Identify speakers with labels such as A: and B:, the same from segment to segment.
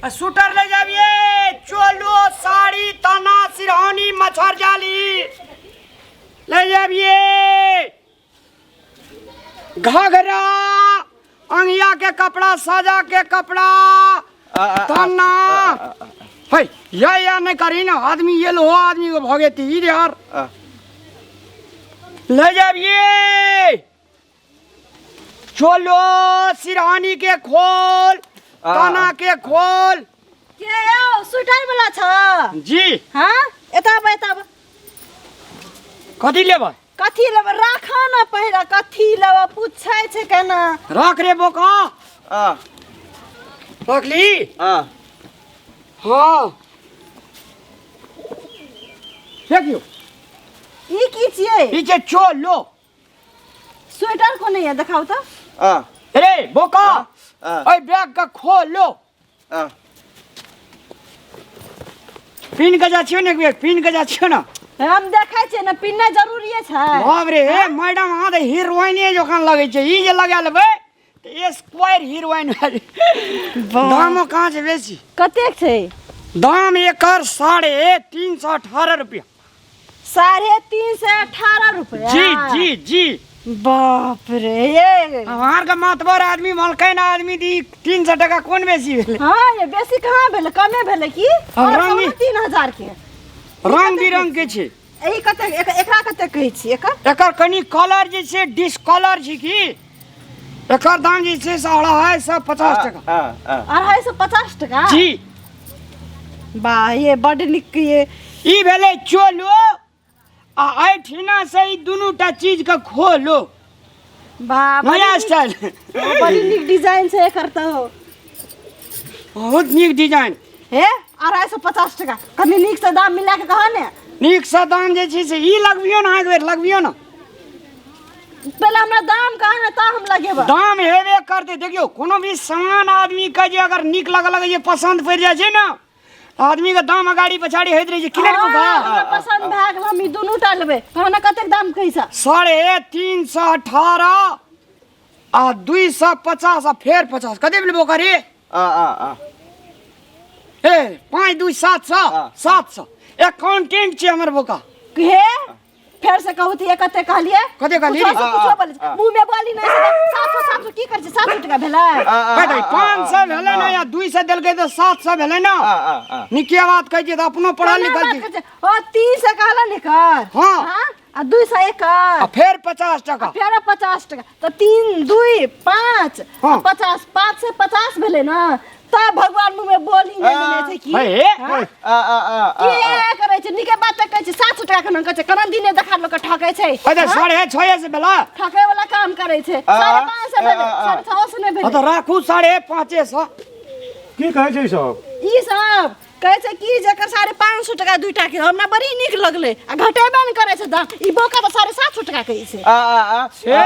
A: आ स्वेटर ले जाबिए चोलो साड़ी ताना सिरहानी मच्छर जाली ले जाबिए घघरा अंगिया के कपड़ा साजा के कपड़ा ताना है या या नहीं करी ना आदमी ये लो आदमी को भगे ती यार ले जाबिए चलो सिरहानी के खोल ताना के खोल
B: के यौ स्वेटर वाला छ
A: जी
B: हाँ एतऽ आब एतऽ आब
A: कथी लेबै
B: कथी लेबै राख न पहिरा कथी लेबै पूछै छै केना
A: रख रे बोका रख ली हाँ देखियो
B: ई की छियै
A: ई छै चोलो
B: स्वेटर कोन है देखाउ तऽ
A: अरे बोका एहि बैग के खोलो पिन के जा छियो ने एक बेर पिन के जा छियो ने
B: हम देखै छियै ने पिन्ने जरूरिये छै
A: बाप रे हे मैडम अहाँ तऽ हीरोइने जकाँ लगै छै ई जे लगा लेबै तऽ स्क्वायर हीरोइन भए जेबै। दामो कहाँ छै बेसी
B: कतेक छै
A: दाम एकर 318 रुपया
B: 318 रुपया
A: जी जी जी
B: बाप रे ये
A: अहाँ के मातबर आदमी मलकैन आदमी दी 300 टका कोन बेसी भेलै
B: हाँ ये बेसी कहाँ भेलै कमे भेलै की
A: और
B: और
A: रंग-
B: 3000 के
A: रंग बिरंग के छै
B: एहि कतेक एकरा कतेक कहै छी एकर
A: एकर कनि कलर जे छै डिसकलर छै की एकर दाम जे छै से 250 टका
B: 250 टका
A: जी
B: वाह ये बड नीक ये
A: ई भेलै चोलो आ एहिठिना से ई दुनू टा चीज के खोलो
B: वाह बड
A: नया
B: नीक-
A: स्टाइल
B: बड़ी नीक डिजाइन छै एकर तऽ
A: बहुत नीक डिजाइन
B: हे 250 टका कनि नीकसँ दाम मिला के कह ने
A: नीकसँ दाम जे छै से ई लगबियौ ने अहाँ एक बेर लगबियौ ने
B: पहिले हमरा दाम कह ने तऽ हम लगेबै
A: दाम हेबे करतै देखियौ कोनो भी सामान आदमीके जे अगर नीक लगऽ लगै छै पसन्द पड़ि जाइ छै ने आदमी के दाम अगाड़ी पछाड़ी होइत रहै छै की लेलको
B: हाँ, हमरा पसंद भए गेल हम ई दुनू टा लेबै तहन ने कतेक दाम कहै छ
A: 318 आ 250 आ फेर 50 कते लेबो करे
C: आ आ आ
A: ए 5 2 700 700 अकाउंटेंट छै हमर बोका
B: हे फेर से कहू तऽ कते कहलिए
A: कते कहलियै?
B: कुछो से कुछो बोलै छै। मुँह में बोली नहि 700 700 की करै छै 700 टका भेलै
A: कते 500 भेलै ने या 200 देलकै तऽ 700 भेलै ने
C: आ आ आ
A: नीके बात कहै छियै तऽ अपनो पढ़ल
B: केना
A: लिखल
B: बात
A: छी
B: करै छै? ओ 300 कहला ने कर
A: हाँ।
B: हाँ? आ 200 एकर
A: आ फेर 50 टका
B: फेर 50 टका तऽ 3 2 5
A: हाँ।
B: 50 5 से 50 भेलै ने तब भगवान मुँह में बोली नहि देने छै की
A: हे
B: हाँ?
C: आ आ आ
B: के करै छै नीके बात तऽ कहै छै 700 टका केना कहै छै केना दिने देखा लोक ठकै छै
A: अरे 650 से भेला
B: ठकै वाला काम करै छै 550 भेलै 650 नहि
A: हाँ
B: भेलै
A: तऽ राखू 550
D: की कहै छै ई सब
B: ई सब कहै छै कि जेकर 550 टका दुइटा के हमरा बड़ी नीक लगलै आ घटेबे नहि करै छै दाम ई बोका तऽ 750 टका कहै छै
C: आ आ आ
A: से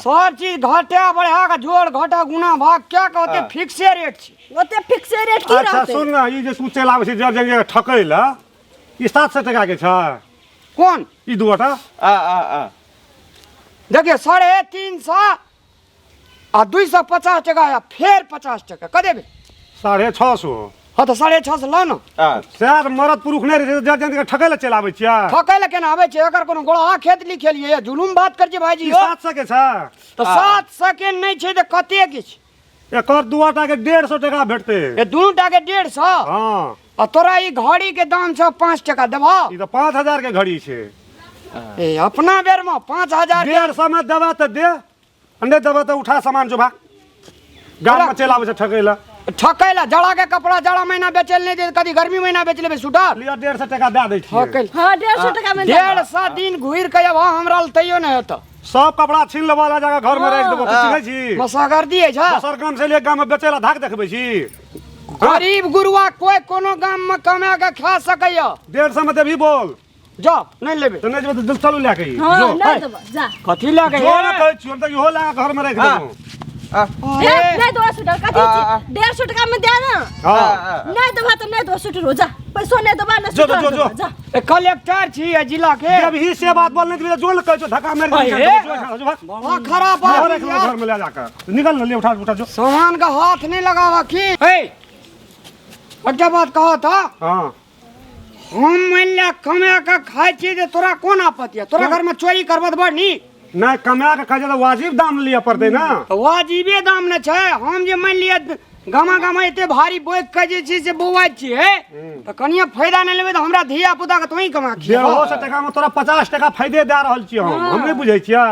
A: सब चीज घटे बढ़ा के जोड़ घटा गुना भाग क्या के ओते फिक्से रेट छै
B: ओते फिक्से रेट की
D: अच्छा
B: रहतै
D: सुन ने ई जे तू चलि आबै छै जर जगह ठकै लए ई 700 टका के छै
A: कोन
D: ई दूटा
C: आ आ आ
A: देखियौ 350 आ 250 टका आ फेर 50 टका कते भेल
D: 650
A: हाँ तऽ 650 लऽ ने
C: आ
D: सएह तऽ मरद पुरुख नहि रहै छै जर जगह ठकै लए चलि आबै छियै
A: ठकै लए केना आबै छै एकर कोनो गोड़ा खेत लिखेलियै जुलूम बात करै छै भाईजी
D: ई
A: यौ
D: 700 के छै
A: तऽ 700 के नहि छै तऽ कते के छै
D: एकर दूटा के 150 टका भेटतै
A: ए दुनू टा के 150
D: हाँ
A: आ तोरा ई घड़ी के दाम छौ 5 टका देबह
D: ई तऽ 5000 के घड़ी छै
A: ए अपना बेर में 5000 के
D: 150 में देबा तऽ दे आ नहि देबा तऽ उठा सामान जो भाग गाम में चलि आबै छै ठकै लए
A: ठकै लए जाड़ा के कपड़ा जाड़ा महीना बेचै लए नहि दे कभी गर्मी महीना बेच लेबै सुटर
D: लिअ 150 टका दए दै छियै
A: ठकै
B: हाँ 150 टका में
A: 150 दिन घुरि के अब हमरा लए तैयो नहि हेतौ
D: सब कपड़ा छीन लेबऽ ला जाके घर में राखि देबो तू चिन्है छी
A: मसगर्दी है छा
D: दोसर गाम से लिए गाम में बेचै ला धाक देखबै छी
A: गरीब गुरुआ कोई कोनो गाम में कमा के खा सकैया
D: 150 में देबही बोल
A: जा नहीं लेबे
D: तऽ नहि जेबै तऽ चलू लए के ई।
B: हाँ
D: जो
B: नहीं देबो जा
A: कथी लए के
D: जो ने कहै छियौ हम तऽ इहो लए कऽ घर में राखि देबो
B: ए, नहीं दो स्वेटर कथी छी? 150 टका में दे ना
D: हाँ
B: नहीं देबा तऽ नहीं दो स्वेटर जा पैसो नहीं देबा नहीं
D: जो,
B: स्वेटर
D: जो, जो।
B: देबा जा
A: ए, कलेक्टर छी ए जिला के
D: देबही से बात बोल नहीं देबही जो ने कहै छियौ धक्का मारि के
A: अरे।
D: निकालि देबो, जो, जो, जो,
A: बड़ा खराब
D: इहो
A: आदमी
D: राखि लेबो
A: यार।
D: घर में लए जाकऽ निकल ने ले उठा उठा जो
A: सामान का हाथ नहीं लगावा की ए एकटा बात कह था।
D: हाँ।
A: हम मान ले कमा के खाइ छी तऽ तोरा कोन आपत्ति है? तोरा घर में चोरी करबऽ तऽ बड़ नीक।
D: नहि, कमा के खाइ छै तऽ वाजिब दाम लिअ पड़तै ने।
A: तऽ वाजिबे दाम ने छै। हम जे मानि लिअ गामा गामा एते भारी बोइक के जे छै से बौआइ छियै तऽ कनिये फायदा नहि लेबै तऽ हमरा धिया पुता के तोही कमा खिएबह।
D: 150 टका में तोरा 50 टका फायदे दए रहल छियै हम नहि बुझै छियै।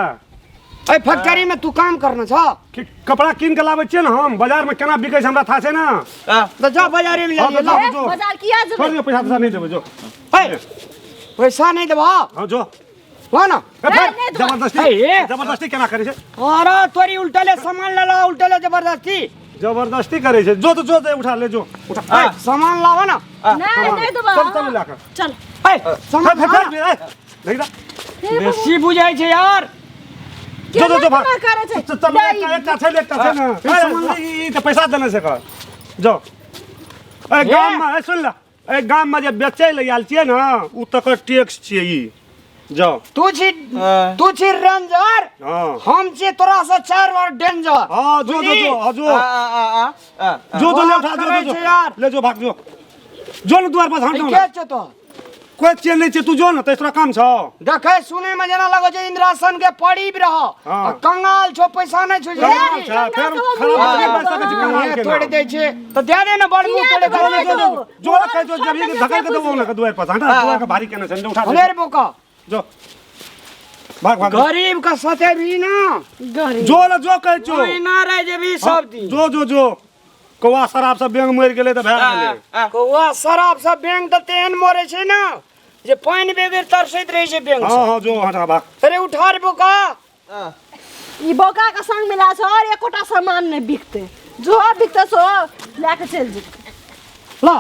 A: एहि फैक्ट्री में तू काम करने छ?
D: कि कपड़ा कीन के लाबै छियै ने हम, बाजार में केना बिकै छै हमरा था छै ने।
A: तऽ जा बाजारे में लए
D: हाँ,
A: लिअ,
D: तऽ
A: ला।
D: जा, जो।
B: बाजार किया जेबै?
D: छोड़ दियौ, पैसा तैसा नहि देबै, जो।
A: ए, पैसा नहि देबह?
D: हाँ, जो।
A: ला ना।
D: ए, फेर
B: नहीं देबै।
D: जबरदस्ती,
A: ए, ए।
D: जबरदस्ती केना करै छै?
A: अरे तोरी उल्टले सामान ले ला, उल्टले जबरदस्ती।
D: जबरदस्ती करै छै। जो तो जो, दे, उठा ले जो, उठा।
A: ए, सामान लावा ना।
B: नहीं नहीं देबै।
D: चल, चल लए कऽ।
B: चल।
A: ए, सामान
D: फेर,
A: लावा
D: फेर,
A: ना।
D: फेर, ए, नहीं दा।
A: बेसी बुझाइ छै यार।
D: जो, जो, जो, भाग।
B: केना करै छै?
D: चल, चल, एकटा, एकटा छै, एकटा छै ने। ए, ई तऽ पैसा देने छै कर। जो। ए, गाम में, ए, सुन ले। ए, गाम में जे बेचै लए आयल छियै ने, उ तकर टैक्स छियै ई। जाओ।
A: तू छी रेंजर।
D: हाँ।
A: हम छी तोरा से 4 बार डेंजर।
D: हाँ, जो, जो, जो, हाँ, जो। जो, जो, ले उठा, जो,
A: करै
D: जो,
A: छै
D: जो।
A: यार।
D: ले जो, भाग जो। जो ने दुआर पर हट
A: ई
D: जो
A: के
D: ने।
A: छौ तो?
D: कोई चेन नहीं छै, तू जो ने, तोरा काम छौ।
A: देखै सुनै में जेना लगै छै इंद्रासन के पड़ी रह।
D: हाँ।
A: आ कंगाल छौ, पैसा नहि छौ।
D: कंगाल छै, फेर खराब आदमी बाजि सकै छै कंगाल के
A: तोड़ि
D: नाम।
A: दै छै तऽ दए दे ने, बड़ मुँह तोड़े
D: जो ने, जो, जो, जो ने कहै छौ, जब ये धकेल के देबौ ने दुआर पर, हटा, दुआर के भारी केने छै, उठा दे।
A: हलेर बोका।
D: जो। भाग, भाग।
A: गरीब के सते भी ना।
B: गरीब।
D: जो ने, जो कहै छौ।
A: ओहिना रहि जेबही सब दिन।
D: जो, जो, जो। कौआ शराब सब बैंक मरि गेलै तऽ भए गेलै।
A: कौआ शराब सब बैंक तऽ तेहन मरै छै ने जे पानि बगैर तरसैत रहै छै बैंक।
D: हाँ, हाँ, जो, हटा, भाग।
A: अरे उठा रे बोका।
B: ई बोका के संग मिला छै और एकोटा सामान नहीं बिकते, जो बिकते सो लए के चलि जेतै।
A: ला।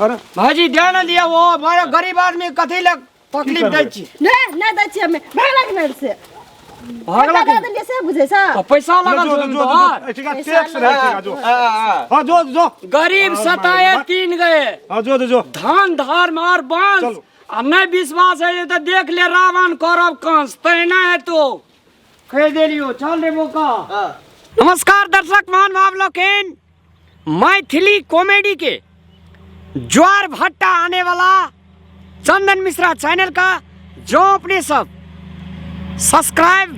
D: अरे
A: भाजी ध्यान दिया, वो बड़ा गरीब आदमी कथी लए तकलीफ
D: करबै?
A: दै छी?
B: नहीं नहीं दै छियै हमे, भागलक नहि से।
A: भागलक?
B: दे देलियै से बुझै छ?
A: तऽ पैसा
D: जो,
A: लगल
D: जो,
A: छौ
D: जो, जो,
A: तोहर?
D: ए, ठीक है, टैक्स रहै छै, जो। हाँ, जो, जो।
A: गरीब सताए 3 गए।
D: हाँ, जो, जो, जो।
A: धान धार मार बांस।
D: चलू।
A: आ नहि विश्वास है तऽ देख ले रावण करब कंस, तहिना हेतौ। कहि देलियो, चल रे बोका। नमस्कार दर्शक महानुभाव लोकनि, मैथिली कॉमेडी के ज्वार भट्टा आने वाला चंदन मिश्रा चैनल का जो अपने सब सब्सक्राइब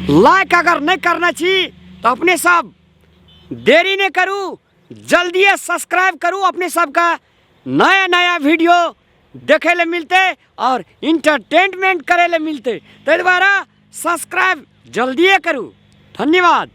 A: लाइक अगर नहीं करना छी तो अपने सब देरी नहीं करू, जल्दी सब्सक्राइब करू। अपने सबका नया नया वीडियो देखे ले मिलते और इंटरटेनमेंट करे ले मिलते, ताहि द्वारा सब्सक्राइब जल्दिए करू। धन्यवाद।